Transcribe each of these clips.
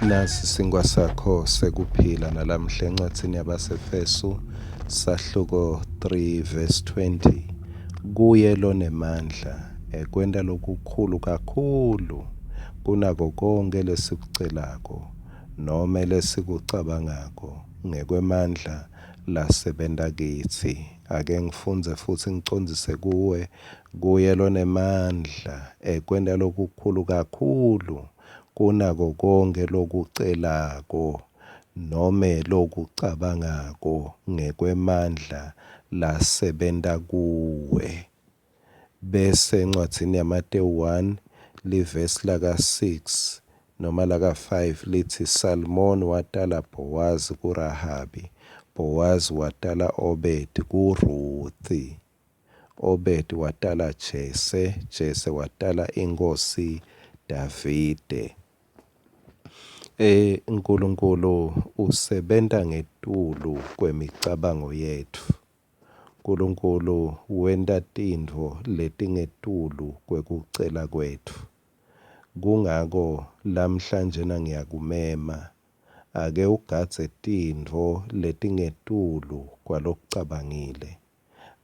Nasi sinkwa sakho sekuphila nalamhla encwadzini yabaseFesu sahluko 3 verse 20. Kuye lonemandla ekwenta lokukhulu kakhulu kunako konkhe lesikucelako nome lesikucabangako ngekwemandla lasebenta kitsi. Ake ngifundze futsi ngicondzise kuwe, kuye lonemandla ekwenta lokukhulu kakhulu kunako konkhe lokucelako nome lokucabangako ngekwemandla lasebenta kuwe. Bese encwadzini yaMatewu 1 livesi laka-6 noma laka-5 litsi Salmoni watala Bhowazi kuRahabi, Bhowazi watala Obedi kuRuthi. Obedi watala Jese, Jese watala inkhosi Davide. Nkulunkulu usebenta ngetulu kwemicabango yetfu. Nkulunkulu wenta tintfo letingetulu kwekucela kwetfu. Kungako lamhlanjena ngiyakumema, ake ugadze tintfo letingetulu kwalokucabangile.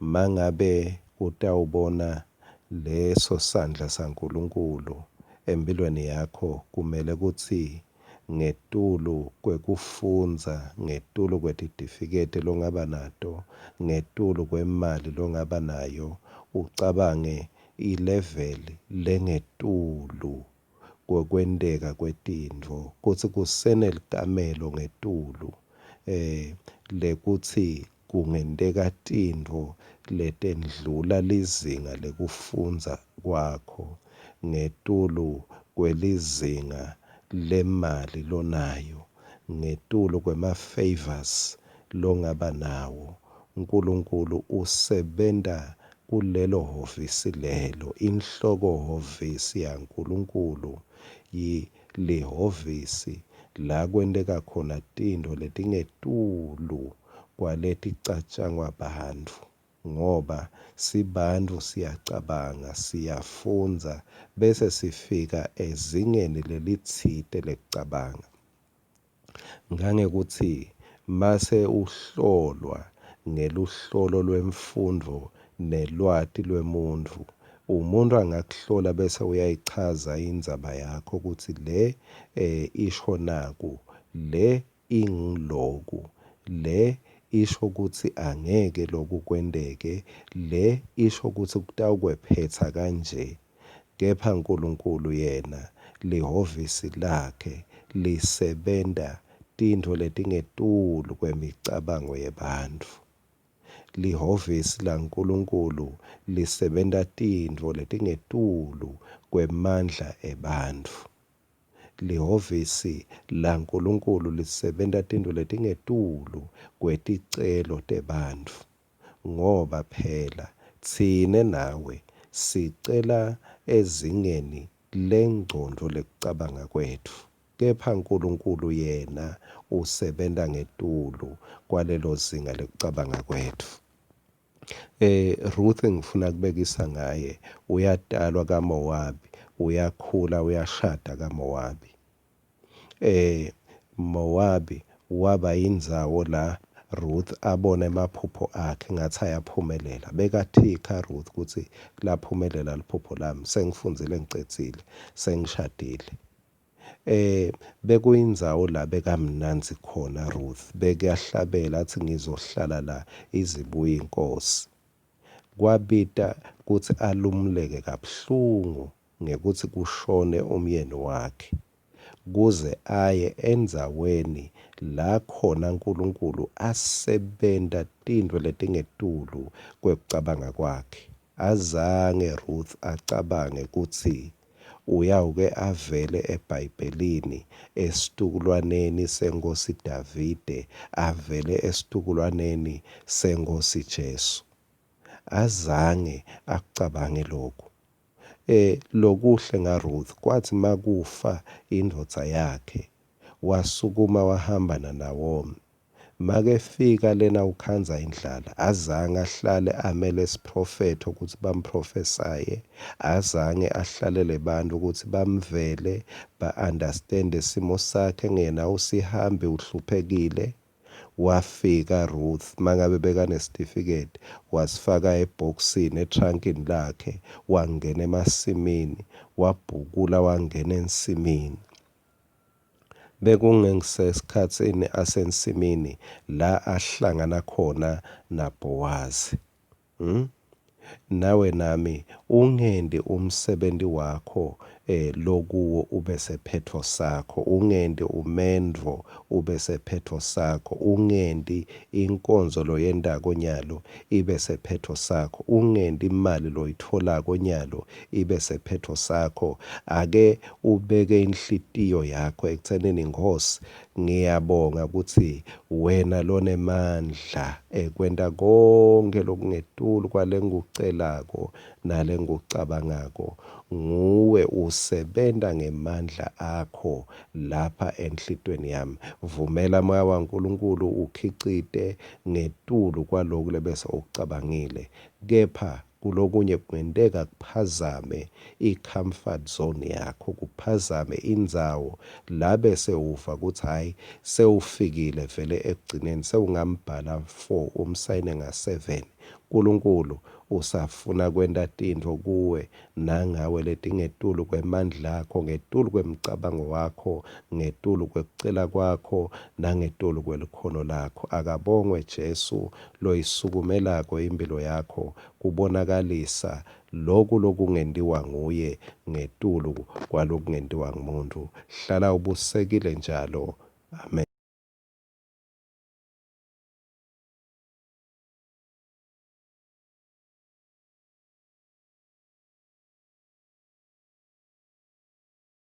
Mangabe utawubona leso sandla saNkulunkulu empilweni yakho, kumele kutsi ngetulu kwekufundza, ngetulu kwetitifiketi longaba nato, ngetulu kwemali longaba nayo, ucabange ileveli lengetulu kwekwenteka kwetintfo, kutsi kusenelikamelo ngetulu eh lekutsi kungenteka tintfo letendlula lizinga lekufundza kwakho, ngetulu kwelizinga lemali lonayo, ngetulu kwema-favours longaba nawo. Nkulunkulu usebenta kulelo hhovisi lelo, inhloko hhovisi yaNkulunkulu lihhovisi la kwenteka khona tintfo letingetulu kwaleticatshangwa bantfu, ngoba sibantfu siyacabanga, siyafundza bese sifika ezingeni lelitsite lekucabanga. Ngangekutsi mase uhlolwa ngeluhlolo lwemfundvo nelwati lwemuntfu, umuntu angakuhlola bese uyayichaza indzaba yakho kutsi le isho naku, le inguloku, le isho kutsi angeke loku kwenteke, le isho kutsi kutawukwephetsa kanje. Kepha Nkulunkulu yena lihhovisi lakhe lisebenta tintfo letingetulu kwemicabango yebantfu. Lihhovisi laNkulunkulu lisebenta tintfo letingetulu kwemandla ebantfu. Lihhovisi laNkulunkulu lisebenta tintfo letingetulu kweticelo tebantfu, ngoba phela tsine nawe sicela ezingeni lengcondvo lekucabanga kwetfu, kepha Nkulunkulu yena usebenta ngetulu kwalelo zinga lekucabanga kwetfu. Ruth ngifuna kubekisa ngaye, uyatalwa kaMowabi, uyakhula uyashada kaMowabi. Mowabi waba indzawo la Ruth abona emaphupho akhe ngathi ayaphumelela. Bekathika Ruth kutsi laphumelela liphupho lami, sengifundzile ngicedzile, sengishadile. Bekuyindzawo la bekamnandzi khona Ruth, bekahlabela athi ngizohlala la izibuye inkosi. Kwabita kutsi alumuleke kabuhlungu ngekutsi kushone umyeni wakhe, kuze aye endzaweni la khona Nkulunkulu asebenta tintfo letingetulu kwekucabanga kwakhe. Azange Ruth acabange kutsi uyawuke avele eBhayibhelini esitukulwaneni seNkhosi Davide, avele esitukulwaneni seNkhosi Jesu. Azange akucabange lokhu. Lokuhle ngaRuth kwathi makufa indvodza yakhe, wasukuma wahamba naNawomi. Makefika lena ukhandza indlala, azange ahlale amele siprofetho kutsi bamprofesaye, azange ahlalele bantfu kutsi bamvele ba-understande simo sakhe ngena usihambi uhluphekile. Wafika Ruth mangabe bekanesitifiketi wasifaka ebhokisini etrankini lakhe wangena emasimini wabhukula wangena ensimini. Bekungesikhatsini asensimini la ahlangana khona naBhowazi. Hmm? Nawe nami ungendi umsebenti wakho eh lokuwo ube sephetfo sakho, ungendi umendvo ube sephetfo sakho, ungendi inkonzo loyentako nyalo ibe sephetfo sakho, ungendi imali loyitfolako nyalo ibe sephetfo sakho. Ake ubeke inhlitiyo yakho ekutsenini Nkhosi ngiyabonga kutsi wena lonemandla ekwenta konkhe lokungetulu kwalengikucelako nalengikucabangako nguwe usebenta ngemandla akho lapha enhlitweni yami. Vumela moya waNkulunkulu ukhicite ngetulu kwaloku lebese ukucabangile. Kepha kulokunye kungenteka kuphazame i-comfort zone yakho, kuphazame indzawo la bese uva kutsi hhayi sewufikile vele ekugcineni sewungambhala 4 umsayine nga-7. Nkulunkulu usafuna kwenta tintfo kuwe nangawe letingetulu kwemandla akho, ngetulu kwemcabango wakho, ngetulu kwekucela kwakho nangetulu kwelikhono lakho. Akabongwe Jesu loyisukumelako imphilo yakho kubonakalisa loku lokungentiwa nguye ngetulu kwalokungentiwa ngumuntu. Hlala ubusekile njalo. Amen.